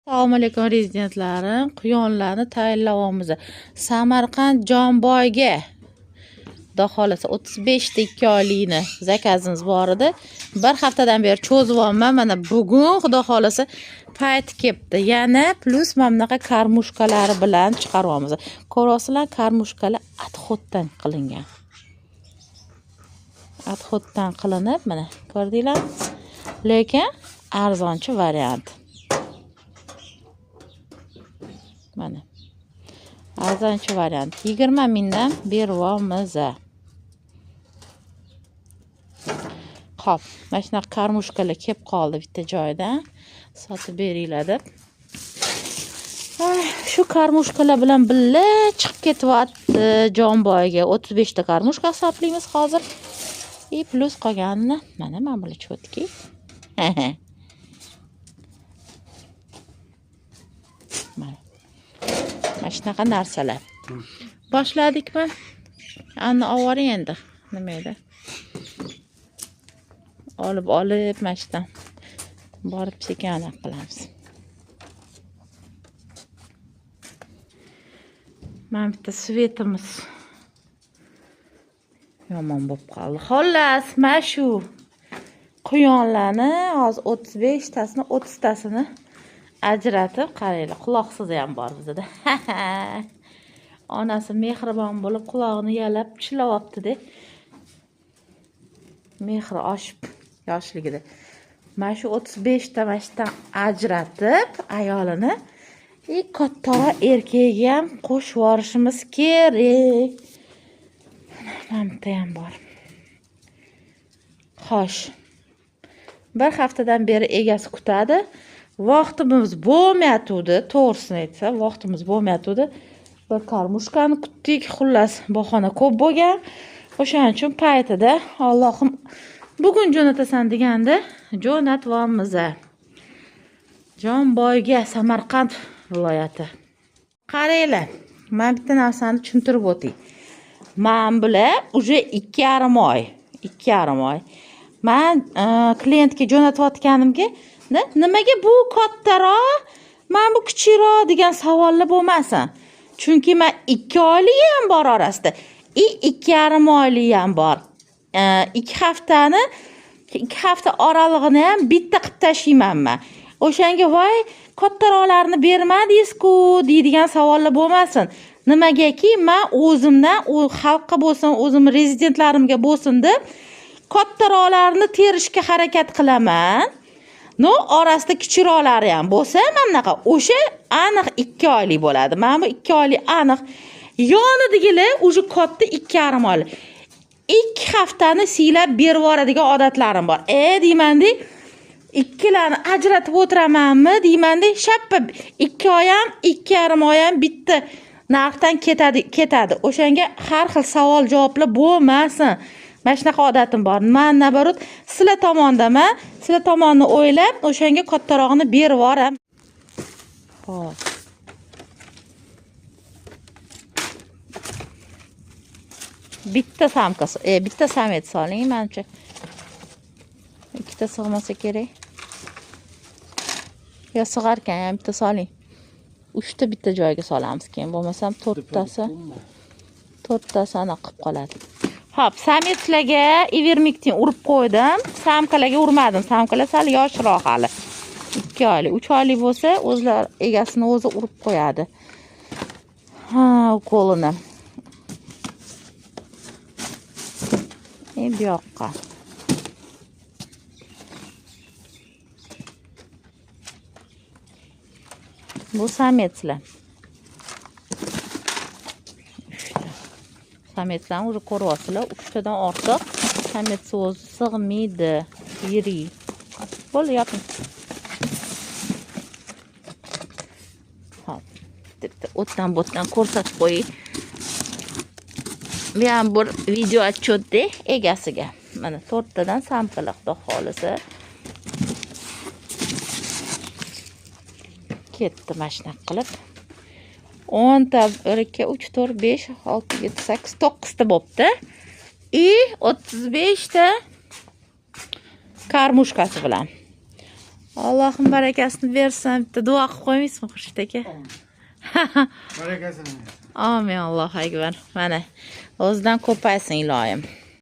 Assalomu alaykum rezidentlarim. Quyonlarni tayinlayapmiz. Samarqand Jonboyga Xudo xohlasa 35 ta 2 oylikni zakazimiz bor edi. Bir haftadan beri cho'zyapman. Mana bugun Xudo xohlasa payti kelibdi. Yana plus mana bunaqa karmushkalari bilan chiqaryapmiz. Ko'ryapsizlar, karmushkalar отходdan qilingan. Отходdan qilinib, mana ko'rdinglar? Lekin arzonchi variant. Mana. Arzonchi variant. 20 mingdan beryapmiz. Xo'p, mana shunaqa karmushkalar kelib qoldi bitta joydan. Sotib beringlar deb. Shu karmushkalar bilan birga chiqib ketyapti Jonboyga. 35 ta karmushka hisoblaymiz hozir. И plus qolganini mana bular cho'tki. Mana. Mana shunaqa narsalar. Boshladikmi? Anni ovoring endi. Nima edi? Olib mana shudan borib sekin anaqa qilamiz. Mana bitta svetimiz yomon bo'lib qoldi. Xullas, mana shu quyonlarni hozir 35 tasini, 30 tasini ajratib qaranglar, quloqsizi ham bor bizda. Onasi mehribon bo'lib qulog'ini yalab chilayapti-da. Mehri oshib yoshligida. Mana shu 35 ta mana shudan ajratib ayolini kattaroq erkagiga ham qo'shib yuborishimiz kerak. Mana bitta ham bor. Xo'sh. Bir haftadan beri egasi kutadi. Vaqtimiz bo'lmayotgandi, to'g'risini aytsam, vaqtimiz bo'lmayotgandi. Bir karmushkani kutdik, xullas bahona ko'p bo'lgan. O'shaning uchun paytida Allohim bugun jo'natasan deganda jo'natyapmiz. Jonboyga, Samarqand viloyati. Qaranglar, men bitta narsani tushuntirib o'tay. Men bular уже 2,5 oy, 2,5 oy. Men klientga jo'natayotganimga nimaga bu kattaroq, men bu kichikroq degan savollar bo'lmasin. Chunki men 2 oylik ham bor orasida, 2,5 oylik ham bor. 2 haftani, 2 hafta oralig'ini ham bitta qilib tashlayman men. O'shanga voy kattaroqlarni bermadingiz-ku deydigan savollar bo'lmasin. Nimagaki men o'zimdan, u xalqqa bo'lsin, o'zim rezidentlarimga bo'lsin deb kattaroqlarni terishga harakat qilaman. No, orasida kichikroqlari ham bo'lsa, mana bunaqa o'sha aniq 2 oylik bo'ladi. Mana bu 2 oylik aniq. Yonidagilar уже katta 2,5 oylik. 2 haftani siylab berib yuboradigan odatlarim bor. Deyman-da, ikkilarni ajratib o'tiramanmi deyman-da, shappa 2 oy ham, 2,5 oy ham bitta narxdan ketadi. O'shanga har xil savol javoblar bo'lmasin. Mana shunaqa odatim bor. Men nabarut sizlar tomondaman. Sizlar tomonni o'ylab, o'shanga kattarog'ini berib yuboraman. Xo'p. Bitta samka, bitta samet soling, menimcha. Ikkita sig'masa kerak. Yo sig'arkan, ham bitta soling. 3 ta bitta joyga solamiz keyin, bo'lmasam to'rttasi anaqa qilib qoladi. Xo'p, sametlarga ivermektin urib qo'ydim. Samkalarga urmadim. Samkalar sal yoshroq hali. 2 oylik, 3 oylik bo'lsa, o'zlar egasini o'zi urib qo'yadi. Ha, ukolini. Bu yoqqa. Bu sametlar. 3ta. Sametlarni уже ko'ryapsizlar, 3 tadan ortiq samet o'zi sig'maydi. Yirik. Bo'ldi, yoping. Xo'p, bitta o'tdan bo'tdan ko'rsatib qo'ying. Bu ham bir video отчет-da egasiga. Mana 4 tadan samkalar Xudo xohlasa. Ketdi mana shunaqa qilib. 10 ta, 1 2 3 4 5 6 7 8 9 ta bo'pti. И 35 ta karmushkasi bilan. Allohim barakasini bersin. Bitta duo qilib qo'ymaysizmi, Xurshid aka? Barakasini. Amin, Allohu akbar. Mana, o'zidan ko'paysin, iloyim.